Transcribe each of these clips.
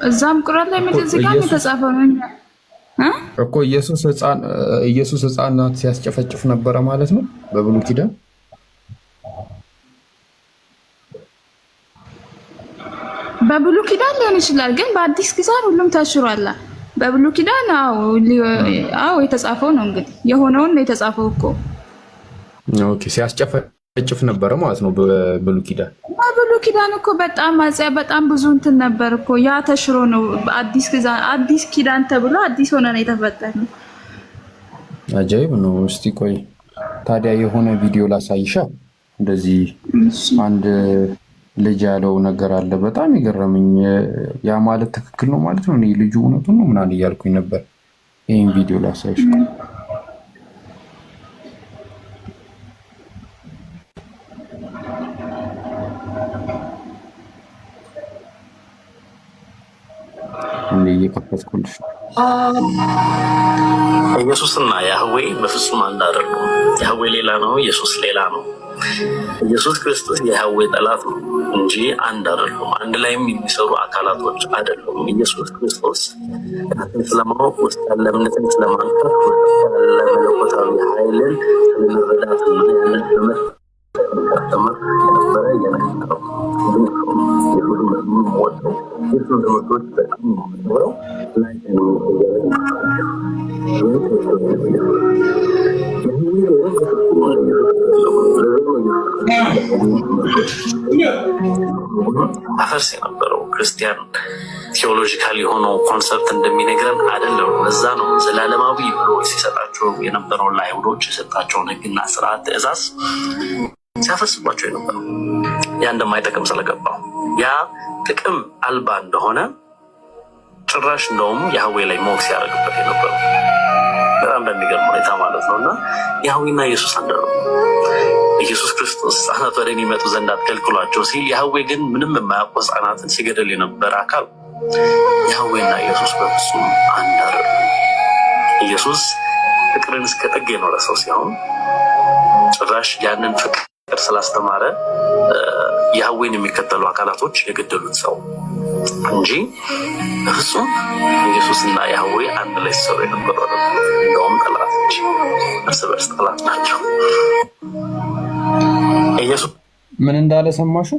እዛም ቁርአን ላይ እኮ እዚህ ጋርም ኢየሱስ የተጻፈው ነው። እኛ እ? እኮ ኢየሱስ ህፃናት ሲያስጨፈጭፍ ነበረ ማለት ነው በብሉይ ኪዳን። በብሉይ ኪዳን ሊሆን ይችላል፣ ግን በአዲስ ኪዳን ሁሉም ተሽሯል። በብሉይ ኪዳን አዎ፣ አዎ የተጻፈው ነው እንግዲህ የሆነውን ነው የተጻፈው እኮ። Okay፣ ሲያስጨፈጭፍ ነበረ ማለት ነው በብሉይ ኪዳን። በብሉይ ኪዳን እኮ በጣም አጽያ በጣም ብዙ እንትን ነበር እኮ፣ ያ ተሽሮ ነው በአዲስ ኪዳን፣ አዲስ ኪዳን ተብሎ አዲስ ሆነ ነው የተፈጠረው። አጃይብ ነው። እስቲ ቆይ ታዲያ የሆነ ቪዲዮ ላሳይሻ። እንደዚህ አንድ ልጅ ያለው ነገር አለ፣ በጣም የገረመኝ። ያ ማለት ትክክል ነው ማለት ነው። እኔ ልጁ እውነቱን ነው ምናምን እያልኩኝ ነበር። ይህን ቪዲዮ ላሳይሽ። እንዴ እየከፈትኩልሽ ነው። ኢየሱስና ያህዌ በፍጹም አንድ አይደሉም። ያህዌ ሌላ ነው፣ ኢየሱስ ሌላ ነው። ኢየሱስ ክርስቶስ የያህዌ ጠላት ነው እንጂ አንድ አይደሉም። አንድ ላይም የሚሰሩ አካላቶች አይደሉም። ኢየሱስ ክርስቶስ ራስን ስለማወቅ፣ ውስጥ ያለ እምነትን ስለማንቃት፣ ውስጥ ያለ መለኮታዊ ኃይልን ስለመረዳትና ያንን በመጠቀም የነበረ የነበረው የሱስ መዝሙር ወደው የሱስ ትምህርቶች በጣም ነው ላይ አፈርስ የነበረው ክርስቲያን theological የሆነው concept እንደሚነግረን አይደለም። ለዛ ነው ዘላለማዊ ብሎ ሲሰጣቸው የነበረውን ለአይሁዶች የሰጣቸውን ሕግና ስርዓት ትእዛዝ ሲያፈርስባቸው የነበረው ያ እንደማይጠቅም ስለገባው፣ ያ ጥቅም አልባ እንደሆነ፣ ጭራሽ እንደውም ያህዌ ላይ mock ሲያደርግበት የነበረው በጣም በሚገርም ሁኔታ ማለት ነው። እና ያህዌና ኢየሱስ አንድ ነው። ኢየሱስ ክርስቶስ ህጻናት ወደ እኔ ይመጡ ዘንድ አትከልክሏቸው ሲል፣ ያህዌ ግን ምንም የማያውቁ ህጻናትን ሲገድል የነበረ አካል። ያህዌና ኢየሱስ በፍጹም አንድ አይደሉም። ኢየሱስ ፍቅርን እስከ ጥግ የኖረ ሰው ሲሆን፣ ጭራሽ ያንን ፍቅር ስላስተማረ ያህዌን የሚከተሉ አካላቶች የገደሉት ሰው እንጂ በፍጹም ኢየሱስና ያህዌ አንድ ላይ ሲሰሩ የነበሩ አይደሉም። እንደውም ጠላት እንጂ፣ እርስ በርስ ጠላት ናቸው። ኢየሱስ ምን እንዳለ ሰማሹ?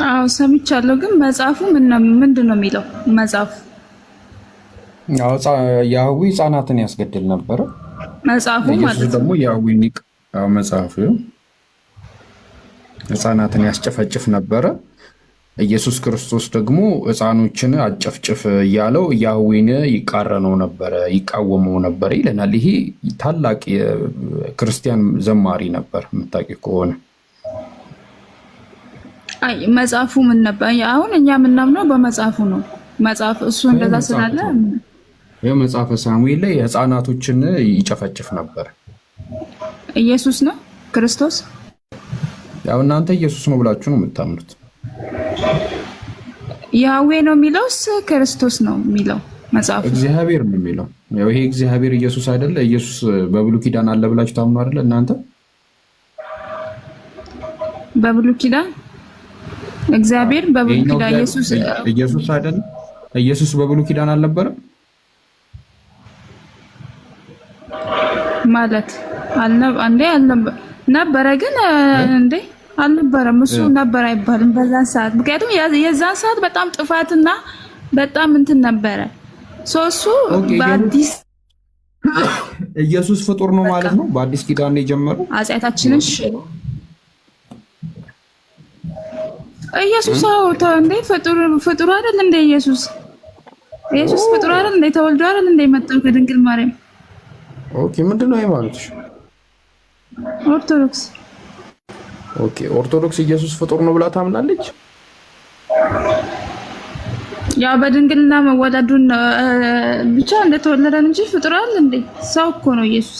አዎ ሰምቻለሁ፣ ግን መጽሐፉ ምንድን ነው የሚለው መጽሐፉ? ያህዌ ህፃናትን ያስገድል ነበረ። መጽሐፉ ኢየሱስ ማለት ነው። ደግሞ ያህዌን መጽሐፉ ህፃናትን ያስጨፈጭፍ ነበረ። ኢየሱስ ክርስቶስ ደግሞ ህፃኖችን አጨፍጭፍ እያለው ያህዌን ይቃረነው ነበረ፣ ይቃወመው ነበረ ይለናል። ይሄ ታላቅ የክርስቲያን ዘማሪ ነበር የምታውቂ ከሆነ። አይ መጽሐፉ ምን ነበር? አሁን እኛ የምናምነው በመጽሐፉ ነው። መጽሐፍ እሱ እንደዛ ስላለ ይኸው መጽሐፈ ሳሙኤል ላይ ህፃናቶችን ይጨፈጭፍ ነበር። ኢየሱስ ነው ክርስቶስ። ያው እናንተ ኢየሱስ ነው ብላችሁ ነው የምታምኑት። ያህዌ ነው የሚለውስ ክርስቶስ ነው የሚለው መጽሐፉ? እግዚአብሔር ነው የሚለው። ያው ይሄ እግዚአብሔር ኢየሱስ አይደለ? ኢየሱስ በብሉይ ኪዳን አለ ብላችሁ ታምኑ አይደለ እናንተ? በብሉይ ኪዳን እግዚአብሔር በብሉይ ይሄኛው ኪዳን ኢየሱስ ኢየሱስ አይደለ? ኢየሱስ በብሉይ ኪዳን አልነበረም? ማለት እንዴ ነበረ ግን እንዴ አልነበረም። እሱ ነበር አይባልም በዛን ሰዓት፣ ምክንያቱም የዛን ሰዓት በጣም ጥፋትና በጣም እንትን ነበረ። So እሱ በአዲስ ኢየሱስ ፍጡር ነው ማለት ነው። በአዲስ ኪዳን ነው የጀመረው። ኃጢአታችንን ኢየሱስ አዎ እንዴ ፍጡር ፍጡር አይደል እንደ ኢየሱስ? ኢየሱስ ፍጡር አይደል እንደ? ተወልዶ አይደል እንደ የመጣው ከድንግል ማርያም? Okay፣ ምንድነው ሃይማኖትሽ? ኦርቶዶክስ። Okay፣ ኦርቶዶክስ ኢየሱስ ፍጡር ነው ብላ ታምናለች? ያው በድንግልና መወለዱን ብቻ እንደተወለደን እንጂ ፍጡር አይደል እንዴ? ሰው እኮ ነው ኢየሱስ።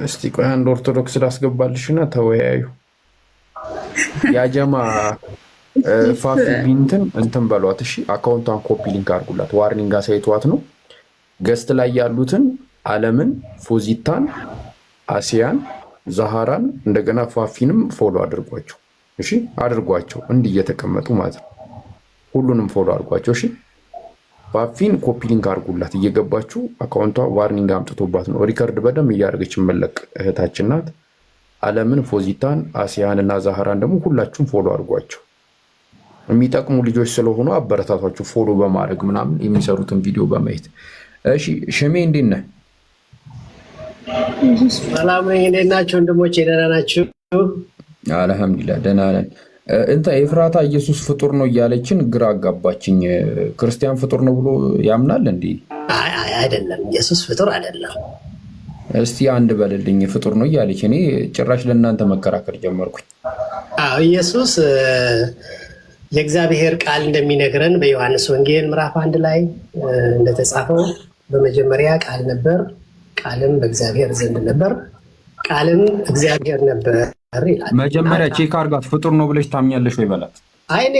እስቲ ቆይ አንድ ኦርቶዶክስ ላስገባልሽና ተወያዩ። ያጀማ ፋፊ ቢንትን እንትን በሏት እሺ። Account ቷን copy link አድርጉላት። Warning አሳይቷት ነው። Guest ላይ ያሉትን አለምን፣ ፎዚታን፣ አሲያን፣ ዛሃራን እንደገና ፋፊንም follow አድርጓቸው። እሺ አድርጓቸው፣ እንዲህ እየተቀመጡ ማለት ነው። ሁሉንም follow አድርጓቸው። እሺ፣ ፋፊን copy link አድርጉላት እየገባችሁ። Account ቷ warning አምጥቶባት ነው። Record በደንብ እያደረገች መለቅ እህታችን ናት። አለምን፣ ፎዚታን፣ አሲያን እና ዛህራን ደግሞ ሁላችሁም follow አድርጓቸው። የሚጠቅሙ ልጆች ስለሆኑ አበረታቷቸው፣ follow በማድረግ ምናምን፣ የሚሰሩትን ቪዲዮ በማየት። እሺ ሽሜ፣ እንዴት ነህ? ሰላም ነኝ። እንዴት ናችሁ ወንድሞቼ? ደህና ናችሁ? አልሐምዱሊላህ ደህና ነን። እንታ ኤፍራታ ኢየሱስ ፍጡር ነው እያለችን ግራ አጋባችኝ። ክርስቲያን ፍጡር ነው ብሎ ያምናል እንዴ? አይ አይ፣ አይደለም። ኢየሱስ ፍጡር አይደለም። እስቲ አንድ በልልኝ። ፍጡር ነው እያለች እኔ ጭራሽ ለእናንተ መከራከር ጀመርኩኝ። አዎ፣ ኢየሱስ የእግዚአብሔር ቃል እንደሚነግረን በዮሐንስ ወንጌል ምዕራፍ 1 ላይ እንደተጻፈው በመጀመሪያ ቃል ነበር፣ ቃልም በእግዚአብሔር ዘንድ ነበር፣ ቃልም እግዚአብሔር ነበር ይላል። መጀመሪያ check አድርጋት። ፍጡር ነው ብለሽ ታምኛለሽ ወይ በላት። አይ፣ እኔ